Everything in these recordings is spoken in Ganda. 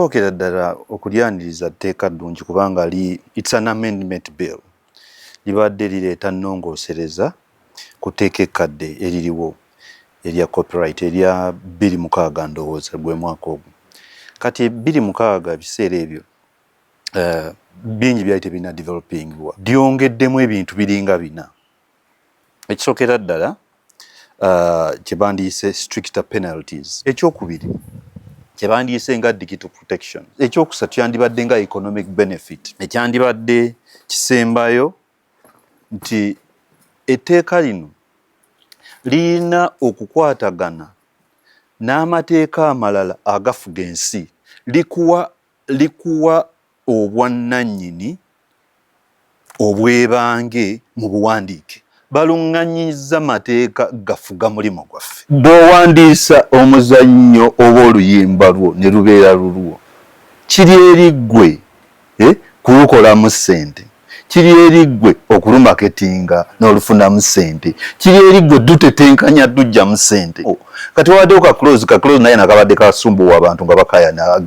Okusookera ddala, okulyaniriza tteeka ddungi kubanga li, it's an amendment bill, libadde lireeta nnongoosereza ku tteeka ekkadde eririwo erya copyright erya 2006, ndowooza gwe mwaka ogwo. Kati 2006, ebiseera ebyo bingi byali tebirina developingibwa. Lyongeddemu ebintu biringa bina. Ekisookera ddala, kyebandiyise stricter penalties. Ekyokubiri, kyebandiyise nga digital protection. Ekyokusatu, kyandibadde nga economic benefit. Ekyandibadde kisembayo nti etteeka lino lirina okukwatagana n'amateeka amalala agafuga ensi. Likuwa obwannannyini obwebange mu buwandiike. Baluŋŋanyizza mateeka gafuga mulimu gwaffe. Bw'owandiisa omuzannyo oba oluyimba lwo ne lubeera lulwo, kiri eri ggwe kulukolamu ssente, kiri eri ggwe okulumarketinga n'olufunamu ssente, kiri eri ggwe dutetenkanya dujjamu ssente. Kati wabaddewo ka clause naye nakabadde kasumbuwa abantu nga bakayana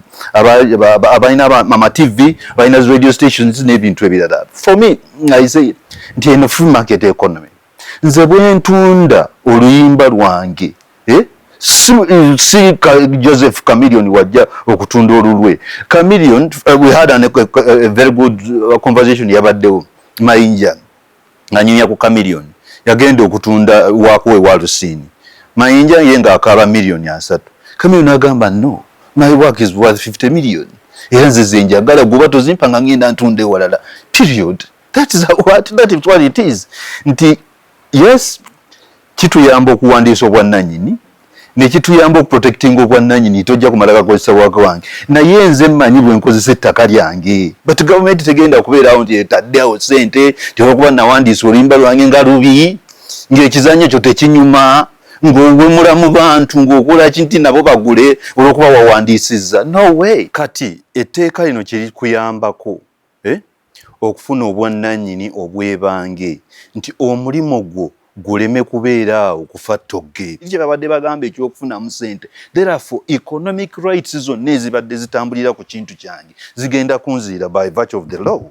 abalina ama TV, abalina radio stations n'ebintu ebirala. For me, I say nti eno free market economy. Nze bwe ntunda oluyimba lwange, si Joseph Chameleon wajja okutunda olulwe. Chameleon, we had a very good conversation yabaddewo Mayinja ng'anyumya ku Chameleon yagenda okutunda wakuwe wa Lusini. Mayinja ye ng'akaaba 30 million. Chameleon agamba, "No, my work is worth 50 million, era nze ze njagala, guba tozimpa nga ngenda ntunda ewalala," period. That is what it is, nti yes, kituyamba okuwandiisa obwannannyini, nekituyamba okuprotectinga obwannannyini. Tojja kumala gakozesa waka wange, naye nze mmanyi bwe nkozesa ettaka lyange. But gavumenti tegenda kubeerawo nti etaddeawo sente tiolwokuba nawandiisa oluyimba lwange nga lubi, ng'ekizanyo ekyo tekinyuma, ng'owemula mu bantu, ng'okola ki nti nabo bagule olwokuba wawandiisizza. No way. Kati etteeka lino kirikuyambako, eh? Okufuna obwannannyini obwebange, nti omulimu gwo guleme kubeera awo kufa ttogge, kye babadde bagamba ekyokufunamu ssente. Therefore, economic rights zonna ezibadde zitambulira ku kintu kyange zigenda kunziira by virtue of the law.